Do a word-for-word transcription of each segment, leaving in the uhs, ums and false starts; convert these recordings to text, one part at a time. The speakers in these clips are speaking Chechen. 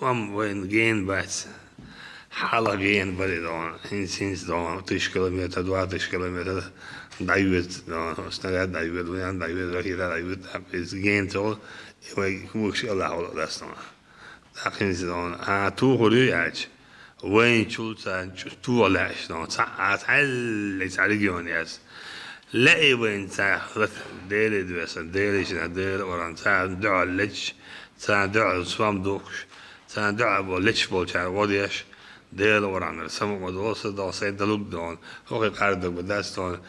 Амма вайна гена бац. Хьалха гена бара и дон. ХӀинца, хӀинца дон, тысяча километр, два тысяча километр дӀайоьду дон. Снаряд дӀайоьду, вайна дӀайоьду, ракета дӀайоьду, тӀаккха иза гена ца хуьлу, и вай когаш Аллахь волу дац дон. ТӀаккха хӀинца дон, а, тухур ю аьлча, вайначул царна чу-, тоха лаьаш дон. Цхьа а цхьаьллий цхьа регион яц. Лаьий вайна царах лата, Деле доьссина, Деле йина, Делан оран, царна дуьхьал леташ, царна дуьхьал сом духкуш, царна дуьхьал бо-, леташ болчара гӀо деш, Делан оран, сама гӀо долу аса дон, сайн далуг дон, хӀокхе кхардо ма дац дон,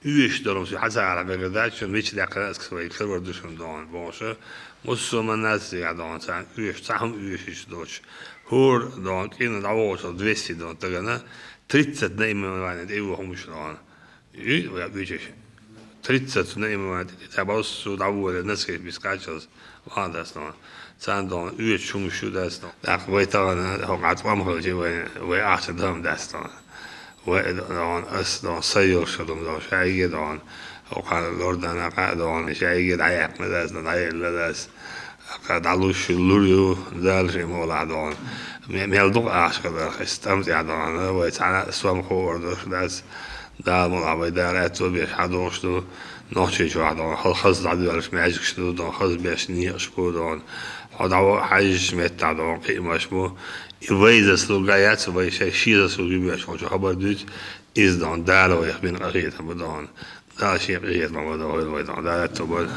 оьшуш долу ма со хьан ца хьала мегар дац, шуна мича даьккхина аса вай хир вар ду шуна дон, бохуша, муссо а ма нацдехьа дон, царна оьшуш, цхьа хӀума оьшуш доцуш, хӀора дон, кӀина дӀавогӀучу двести дон, тагана, тридцать наименований тӀе ву хӀумаш дон. И, вай оьшуш. Тридцать наименований тӀе, цхьа бовсу дӀаволе, наскеш бискачалц, ван дац дон. Царна дон, оьшуш хӀумаш ю дац дон. ТӀаккха вай тахана, хӀокху тӀом хилча, вай, вай ахча дам дац дон. Вай дон, ас дон, сан йолуш дон, дон, шайге дон. ХӀокху лордана къа дон, шайге дӀаяьккхина дац дон, дӀаелла дац. Аккха дӀалуш лур ю, Дала шен мукъалахь дон. Ме-, мел дукха ахча хиларх, иза тӀам тӀехь дон, вай цхьана а сом хуур долуш дац. Дала мукъалахь вай Дала аьтту беш хьадогӀуш ду. Нохчийчохь дон, хьал хаза дӀадоьллуш маьждигаш ду дон, хаза беш некъаш бу дон. Хьо дӀаво хьаьжча меттахь дон, кхиамаш бу. И вай заслуга яц, вай шайн шен заслуга ю беш волчу хабар дуьйцу. Иза дон, Дала вайх бина къинхетам бу дон. Дала шен къинхетам ма дохийла вай дон. Дала аьтту бан.